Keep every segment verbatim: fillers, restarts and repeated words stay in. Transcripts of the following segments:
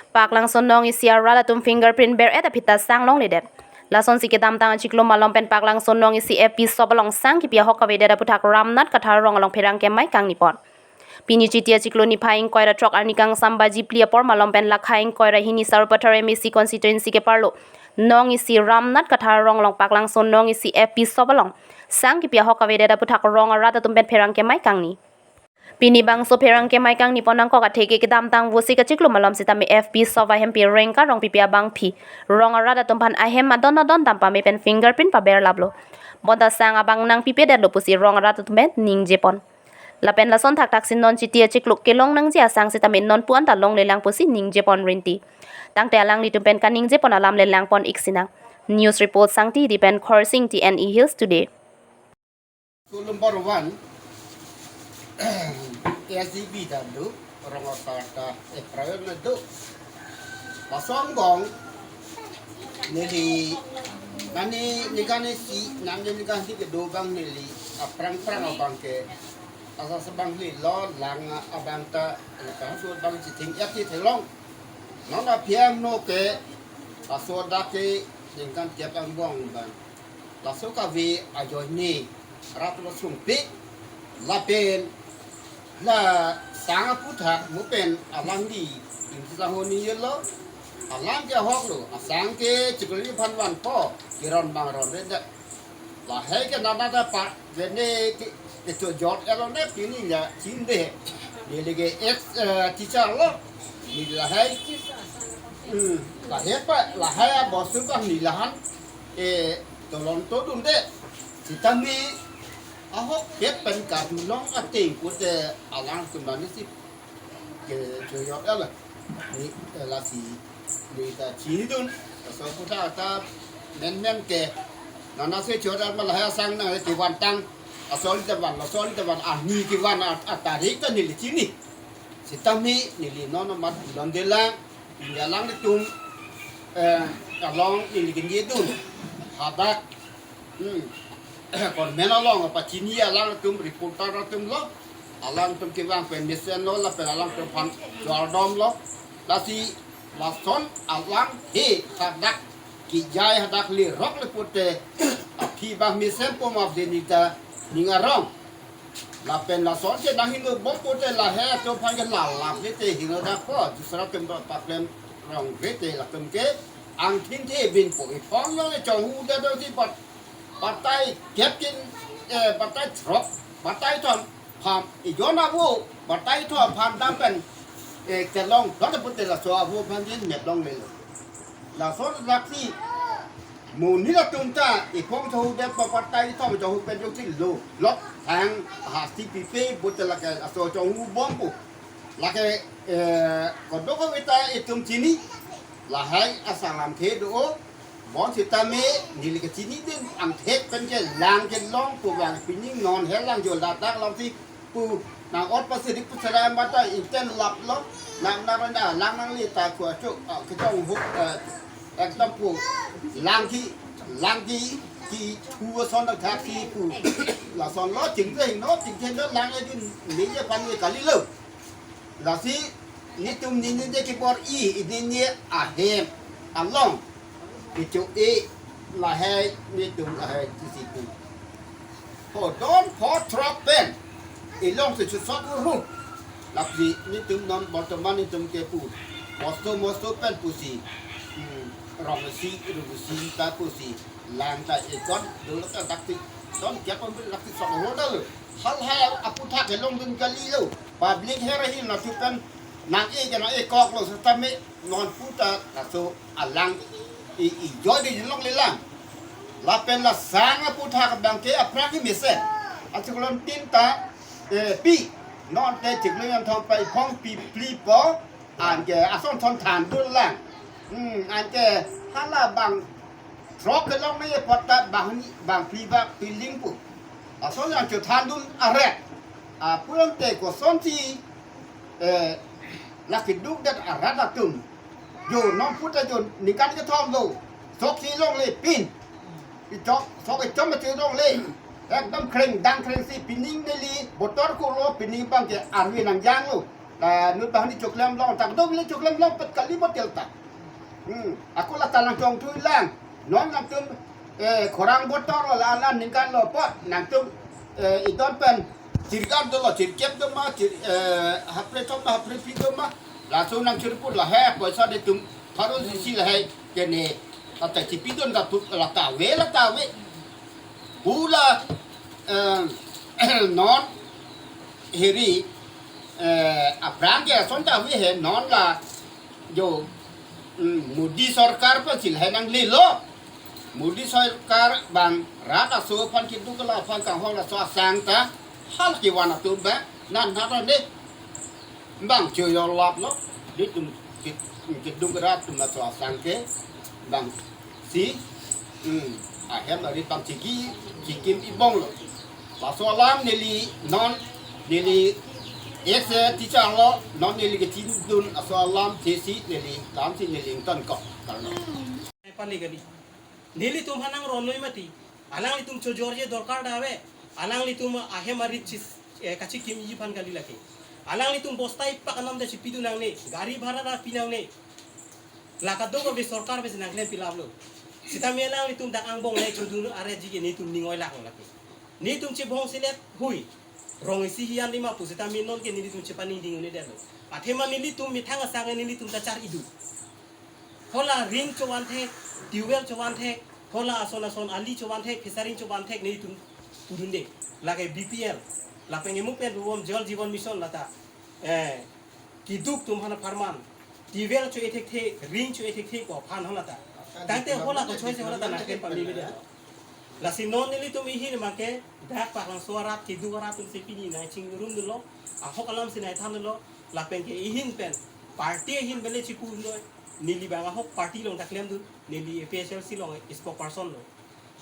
Paklangso nong isi arat atum fingerprint ber-et aphi ta sang longledet. Lasonsi kedamtang achiklo malom pen Paklangso nong isi F P shop along sang kipi ahok kavedet aputhak Ramnath Kathar rong along pherangke amei kangni pon. Pini Chiti achiklo niphai ingkoi ra throk arni kangsam baji phli apor malom pen lakha ingkoi ra hini Sarupathar M A C constituency keparlo nong isi Ramnath Kathar rong along Paklangso nong isi F P shop along sang kipi ahok kavedet aputhak rong arat atum pen pherangke amei kangni. Pini bangso pherangke amei kangni pon nangkok atheke kedamtang Vosik achiklo malom sitame F P shop ahempi Rengka Rongpipi abangpi rong arat atum aphan ahem adon adon dam pame pen fingerprint paberlaplo. Bonta sang abang nangpipedetlo pusi rong arat atum pen ningje pon. Lapen lason thakthak si non Chiti achiklo kelong nangji asang sitame non pu-an ta longlelang pusi ningje pon rinti. Tangte alanglitum pen kaningje pon alam lelang pon ik sinang. News report Sangti Hidi pen Khorsing T N E Hills Today. School number one, S D B ta do, rong asar ta, eh, private na do. Laso angbong, neli, nani, ningkan isi, nani ningkan isi kedo abang neli, aphrang phrang abang ke, asa sebang neli lo, lang abang ta, eh, laso abang chithing, ya chithing long. Non aphiang no ke, laso dak ke, ningkan kep angbong abang. Laso kave ajoine rat lo sungpik lapen la sang aputhak mo pen alangli ingti sahoni yelo alang ke ahok lo asang ke chikli phan vanpo kiron bang ron re dak lahai ke nana da pa jene ke ke chojot elo ne pini ya chinde neli ke ex eh, teacher lo neli lahai hmm lahai pa lahai a bosu bang neli lahan eh tolon to dunde sitame ahok kep pen kadulong ateng kute alang tumani si ke joyok ala ni eh, lasi ni ta chinidun so puta ta men men ke nana se joyok ma lahai asang na ke vantang asol ta van asol ta van ahni ke van atarik ta neli chini sitame neli non mat londela neli alanglitum eh along neli kenye dun hadak hmm kon men along apa chini alangtum reporter atum lo alangtum kevang pen mesen lo lapen alangtum phan jordom lo lasi lason alang he hadak kijai hadak le rok le pute aphi bang mesen pom ap denita ning arong lapen lason ke nang hingno bom pute lahai atum aphan ke lalap le te hingno dak po dusra tum paklem rong re te latum ke angthin the bin po ipong yong le chong hu da do si pat patai kep kin eh patai throk patai thom pham ijon avo patai thom pham dam pen eh kelong dot pute laso avo aphan jin met longle lo. Laso laksi monit atum ta ipong chong hu det pa patai thom chong hu pen jong si lo lok thang hasti pipe pute lake laso chong hu bom po. Lake eh kodoko ita itum chini lahai asang lam the do o. Bon sitame neli kachini din angthek pen ke lang ke long pu vang pining non he lang jo ladak long si pu nang ot pasi dik pu sera mata inten lap lo nang nang randa lang nang li ta kua chu ke chong hu ekdam pu lang ki lang ki ki hu son dak thak si pu lason lo ching ke no ching ke no lang e din ni ye pan ye kali lo. Lasi nitum nini de kibor i nini ahem along kichu i lahai nitum lahai kisi pu. Ho don pho throk pen ilong se chusot uru. Lasi nitum non bortoman nitum ke pu. Mosto mosto pen pusi. Hmm, rong si, rong si ta pusi. Lang ta ikon dulu ta dakti. Don kya pun dakti sok uru dulu. Hal hal aputhak kelong dun kali lo. Public hera hi na chutan nang e ke nang e kok lo sitame non puta laso alang i i joy de long le lang. Lapen la sang aputhak bang ke aphrang hi mesen. Achuklon tin ta eh pi non te chiklon yang thong pai phong pi pli po an ke ason thon than dun lang. Hmm an ke hala bang throk kelong ne patta bang bang pli bak piling pu. Ason yang chu than dun aret. Apulang te koson si eh laki duk dat arat atum. Jo nong puta jo ningkan kethom lo. Sok si longle pin. Ichok sok ichom si longle. Ekdam kreng dang kreng si pining neli botor ko lo pining bang ke arwi nang jang lo. La non banghini choklem long, tak dong le choklem longpet kali motel ta. Hmm, ako la talang chong thui lang. Non nangtum, eh, khorang botor lo la, la ningkan lo apot nangtum, eh, idon pen chirgan dolo, chirkep doma, chir, eh, hapre thom ma, hapre phli doma. Laso nangchirput lahai, poisa netum pharo isi lahai. Kene, lata chipidun ta tu, lata ave, lata ave. Pu la, eh, non hiri, eh, aphrang ke ason ta ave he, non la jo, mm, Modi sorkar pensi lahai nanglelo. Modi sorkar bang rat aso aphan keduk la aphan kanghon laso asang ta hal kevan atum ba nan hara ne. Bang choyo lap lo, netum ke-, keduk rat atum laso asang ke bangsi, hmm, ahem arit bang chiki, chikim ibong lo. Laso alam neli non, neli ex teacher lo, non neli kechindun laso alam thesi neli, lamsi neli ingtonkok. Karno. Pali kali. Nelitum aphan nangronoi mati. Alanglitum chojorji dorkar ta ave. Alanglitum ahem arit chis, eh, kachikimji aphan kali lake. Alanglitum bosta ipak anam ta chipidun nangne. Gari bhara ta pinangne. La kadokave sorkar pensi nangklem pilap lo. Sitame alanglitum dak angbong le chodun arji ke netum ning oilak lake. Netum chibong silet hui. Rong isi hian lima pu sitame non ke netum chepaningding un'edetlo. Athema nelitum methang asang nelitum ta char-idu. Hala ring chovan thek, tubewell chovan thek, hala ason ason ali chovan thek, fishery chovan thek netum pudunde. Lake B P L, lapen emu pen bom Jal Jeevan Mission lata. Eh, keduk atum aphan apharman. Tubewell cho-e thekthe, ring cho-e thekthe ko aphan hala ta. Tangte hala ko choisi hala ta nangklem pameme de. Lasi non nelitum ahin abang ke dak Paklangso arat keduk arat atumsi pini nangchingrum dunlo. Ahok alamsi nangthanlo. Lapen ke ahin pen party ahin pen le chipu dun noi. Neli bang ahok party along ta klemdun. Neli A P H L C along spokesperson lo.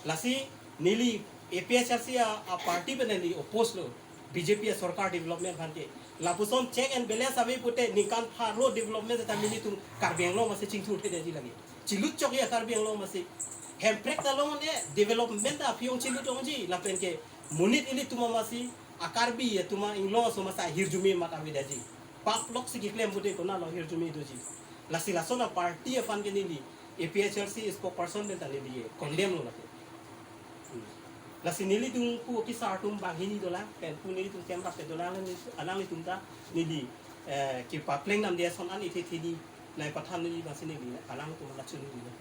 Lasi neli A P H L C a, a party pen neli oppose lo. B J P asorkar development aphan ke. Lapuson check and balance ave pute ningkan pharo development ta nelitum Karbi Anglong amatsi chingthurthedetji lake. Chilut chokji a Karbi Anglong amatsi. Hemprek ta long-un-e development ta aphi-ong chilut ongji lapen ke monit ilitum amatsi a Karbi atum a Anglong aso amatsi ahirjume mat avedetji. Pap loksi keklem pute konatlo ahirjume doji. Lasi lason a party aphan ke neli A P H L C spokesperson pen ta neli condemn lo lake. Hmm. Lasi nelitum pu kesar atum banghini dolang, pen pu nelitum kemrap ke dolang, neli, alanglitum ta neli, eh, kepapleng namde ason an ithekthe ni nangpathan neli bangsi neli alangtum la chunu dilo.